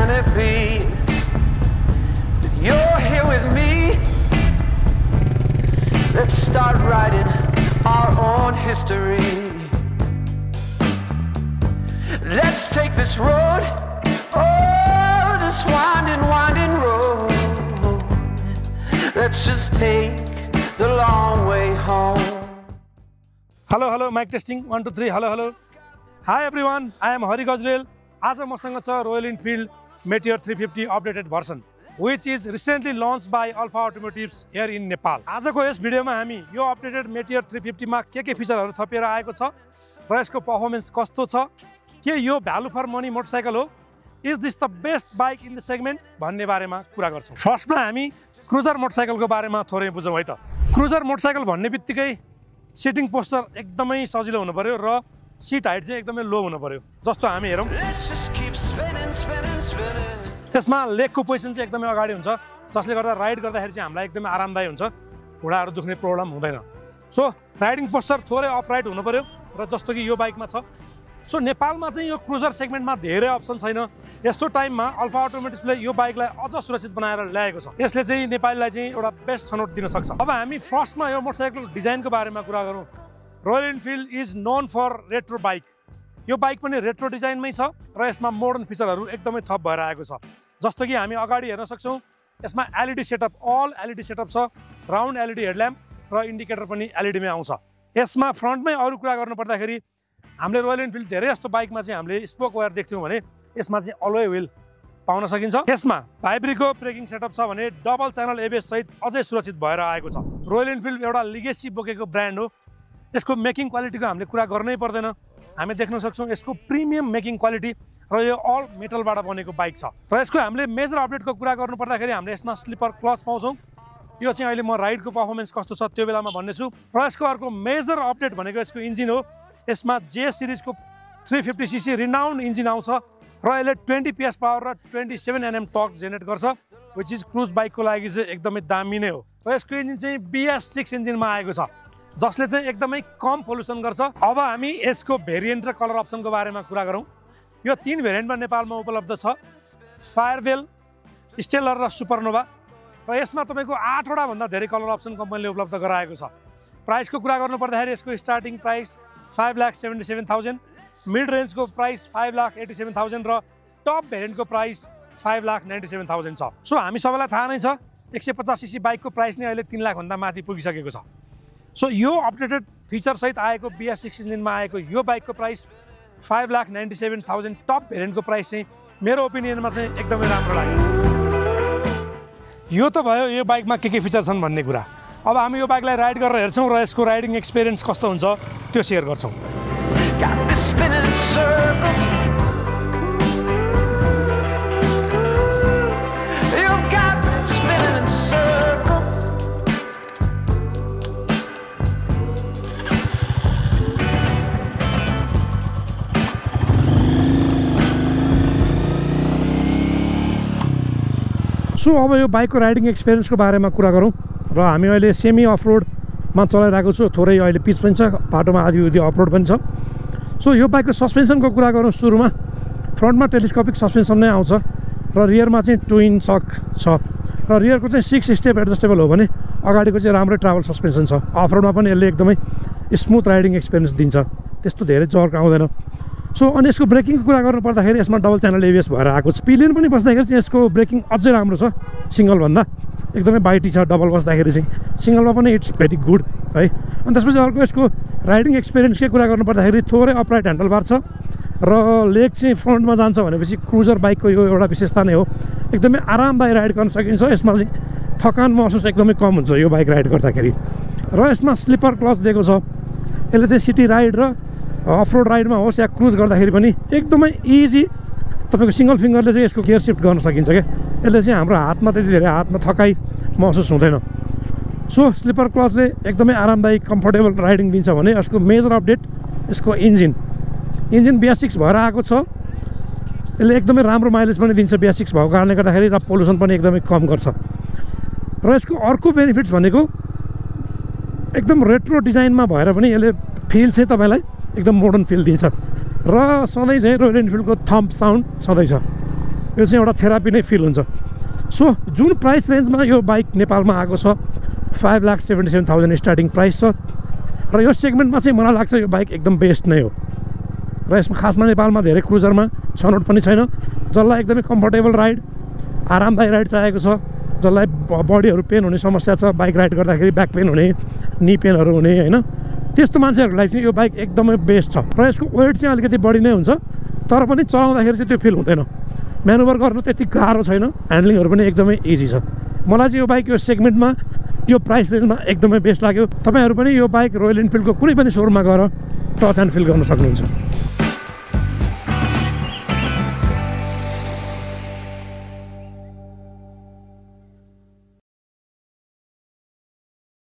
can it be that you're here with me? Let's start writing our own history. Let's take this road, oh, this winding, winding road. Let's just take the long way home. Hello, mic testing 1 2 3. Hello. Hi everyone, I am Hari Gajrel. आज मसँग छ Royal Enfield Meteor 350 updated version, which is recently launched by Alpha Automotives here in Nepal. आजको यस भिडियोमा हामी यो updated Meteor 350 मा के फिचरहरु थपिएर आएको छ र यसको परफर्मेन्स कस्तो छ, के यो भ्यालु फर मनी मोटरसाइकल हो, is this the best bike in the segment भन्ने बारेमा कुरा गर्छौं। फर्स्टमा हामी क्रुजर मोटरसाइकलको बारेमा थोरै बुझौं है त। क्रुजर मोटरसाइकल भन्ने बित्तिकै सिटिङ पोस्चर एकदमै सजिलो हुनु पर्यो र सीट हाइट चाहिँ एकदमै लो हुनु पर्यो। जस्तो हामी हेरौं त्यसमा लेगको पोजिसन चाहिँ एकदमै अगाडि हुन्छ, जसले गर्दा राइड गर्दाखेरि चाहिँ हामीलाई एकदमै आरामदायी हुन्छ, घुँडाहरू दुख्ने प्रब्लम हुँदैन। सो राइडिङ पोस्चर थोरै अपराइट हुनु पर्यो र जस्तो कि यो बाइकमा छ। सो नेपालमा चाहिँ यो क्रुजर सेगमेन्टमा धेरै अप्सन छैन। यस्तो टाइममा अल्फा अटोमोटिभ्सले यो बाइकलाई अझ सुरक्षित बनाएर ल्याएको छ। यसले चाहिँ नेपालीलाई चाहिँ एउटा बेस्ट छनौट दिन सक्छ। अब हामी फर्स्टमा यो मोटरसाइकल डिजाइनको बारेमा कुरा गरौँ। Royal Enfield is known for retro bike. यो बाइक पनि रेट्रो डिजाइनमै छ र यसमा मोडर्न फिचरहरू एकदमै थप भएर आएको छ। जस्तो कि हामी अगाडि हेर्न सक्छौँ, यसमा LED setup, all LED setup छ, राउन्ड एलइडी हेडल्याम्प र इन्डिकेटर पनि एलइडीमै आउँछ। यसमा फ्रन्टमै अरू कुरा गर्नु पर्दाखेरि हामीले रोयल इनफिल्ड धेरै जस्तो बाइकमा चाहिँ हामीले स्पोक वायर देख्थ्यौँ भने यसमा चाहिँ अलवे व्हील पाउन सकिन्छ। यसमा भाइब्रीको ब्रेकिङ सेटअप छ भने डबल च्यानल एबीएस सहित अझै सुरक्षित भएर आएको छ। रोयल इनफिल्ड एउटा लिगेसी बोकेको ब्रान्ड हो। यसको मेकिङ क्वालिटीको हामीले कुरा गर्नै पर्दैन। हामी देख्न सक्छौँ यसको प्रिमियम मेकिङ क्वालिटी र यो अल मेटलबाट बनेको बाइक छ। र यसको हामीले मेजर अपडेटको कुरा गर्नु पर्दाखेरि हामीले यसमा स्लिपर क्लच पाउँछौँ। यो चाहिँ अहिले म राइडको पर्फर्मेन्स कस्तो छ त्यो बेलामा भन्नेछु। र यसको अर्को मेजर अपडेट भनेको यसको इन्जिन हो। यसमा जे सिरिजको 350cc रिनाउन्ड इन्जिन आउँछ र यसले 20 PS पावर र 27 Nm टर्क जेनेरेट गर्छ, विच इज क्रुज बाइकको लागि चाहिँ एकदमै दामी नै हो। र यसको इन्जिन चाहिँ BS6 इन्जिनमा आएको छ, जसले चाहिँ एकदमै कम पोल्युसन गर्छ। अब हामी यसको भेरिएन्ट र कलर अप्सनको बारेमा कुरा गरौँ। यो 3 भेरिएन्टमा नेपालमा उपलब्ध छ, फायरवेल, स्टेलर र सुपरनोभा। र यसमा तपाईँको 8 वटा भन्दा धेरै कलर अप्सन कम्पनीले उपलब्ध गराएको छ। प्राइसको कुरा गर्नु पर्दाखेरि यसको स्टार्टिङ प्राइस 5,77,000, मिड रेन्जको प्राइस 5,87,000 र टप भेरिएन्टको प्राइस 5,97,000 छ। सो हामी सबैलाई थाहा नै छ 150cc बाइकको प्राइस नै अहिले 3 लाख भन्दा माथि पुगिसकेको छ। सो यो अपडेटेड फिचर सहित आएको BS6 इन्जिनमा आएको यो बाइकको प्राइस 5,97,000, टप भेरिएन्टको प्राइस चाहिँ मेरो ओपिनियनमा चाहिँ एकदमै राम्रो लाग्यो। यो त भयो यो बाइकमा के फिचर छन् भन्ने कुरा। अब हामी यो बाइकलाई राइड गरेर हेर्छौँ र यसको राइडिङ एक्सपिरियन्स कस्तो हुन्छ त्यो सेयर गर्छौँ। सो अब यो बाइकको राइडिङ एक्सपिरियन्सको बारेमा कुरा गरौँ र हामी अहिले सेमी अफरोडमा चलाइरहेको छु। थोरै अहिले पिच पनि छ, बाटोमा आधी अफरोड पनि छ। सो यो बाइकको सस्पेन्सनको कुरा गरौँ। सुरुमा फ्रन्टमा टेलिस्कोपिक सस्पेन्सन नै आउँछ र रियरमा चाहिँ ट्विन सक छ र रियरको चाहिँ 6 स्टेप एडजस्टेबल हो भने अगाडिको चाहिँ राम्रै ट्राभल सस्पेन्सन छ। अफरोडमा पनि यसले एकदमै स्मुथ राइडिङ एक्सपिरियन्स दिन्छ, त्यस्तो धेरै जर्क आउँदैन। सो अनि यसको ब्रेकिङको कुरा गर्नु पर्दाखेरि यसमा डबल च्यानल एबीएस भएर आएको छ। पिलियन पनि बस्दाखेरि चाहिँ यसको ब्रेकिङ अझै राम्रो छ सिङ्गलभन्दा, एकदमै बाइटी छ। डबल बस्दाखेरि चाहिँ सिङ्गलमा पनि इट्स भेरी गुड है। अनि त्यसपछि अर्को यसको राइडिङ एक्सपिरियन्सकै कुरा गर्नु पर्दाखेरि थोरै अपराइट ह्यान्डल बार छ र लेग चाहिँ फ्रन्टमा जान्छ भनेपछि क्रुजर बाइकको यो एउटा विशेषता नै हो। एकदमै आरामदायी राइड गर्न सकिन्छ। यसमा चाहिँ थकान महसुस एकदमै कम हुन्छ यो बाइक राइड गर्दाखेरि। र यसमा स्लिपर क्लच दिएको छ। यसले चाहिँ सिटी राइड र अफरोड राइडमा होस् या क्रुज गर्दाखेरि पनि एकदमै इजी तपाईँको सिङ्गल फिङ्गरले चाहिँ यसको गियर सिफ्ट गर्न सकिन्छ क्या। यसले चाहिँ हाम्रो हातमा त्यति धेरै हातमा थकाइ महसुस हुँदैन। सो स्लिपर क्लचले एकदमै आरामदायी कम्फर्टेबल राइडिङ दिन्छ भने यसको मेजर अपडेट यसको इन्जिन BS6 भएर आएको छ। यसले एकदमै राम्रो माइलेज पनि दिन्छ BS6 भएको कारणले गर्दाखेरि र पोल्युसन पनि एकदमै कम गर्छ। र यसको अर्को बेनिफिट्स भनेको एकदम रेट्रो डिजाइनमा भएर पनि यसले फिल चाहिँ तपाईँलाई एकदम मोडर्न फिल दिन्छ र सधैँ चाहिँ रोयल इनफिल्डको थम्प साउन्ड सधैँ छ। यो चाहिँ एउटा थेरापी नै फिल हुन्छ। सो जुन प्राइस रेन्जमा यो बाइक नेपालमा आएको छ 5,77,000 स्टार्टिङ प्राइस छ र यो सेगमेन्टमा चाहिँ मलाई लाग्छ यो बाइक एकदम बेस्ट नै हो र यसमा खासमा नेपालमा धेरै क्रुजरमा छनौट पनि छैन। जसलाई एकदमै कम्फर्टेबल राइड आरामदायी राइड चाहिएको छ, जसलाई बडीहरू पेन हुने समस्या छ, बाइक राइड गर्दाखेरि ब्याक पेन हुने, नी पेनहरू हुने होइन, त्यस्तो मान्छेहरूलाई चाहिँ यो बाइक एकदमै बेस्ट छ र यसको वेट चाहिँ अलिकति बढी नै हुन्छ तर पनि चलाउँदाखेरि चाहिँ त्यो फिल हुँदैन। म्यानुभर गर्नु त्यति गाह्रो छैन, ह्यान्डलिङहरू पनि एकदमै इजी छ। मलाई चाहिँ यो बाइक यो सेगमेन्टमा यो प्राइस रेन्जमा एकदमै बेस्ट लाग्यो। तपाईँहरू पनि यो बाइक रोयल इनफिल्डको कुनै पनि सोरुममा गएर टच एन्ड फिल गर्न सक्नुहुन्छ।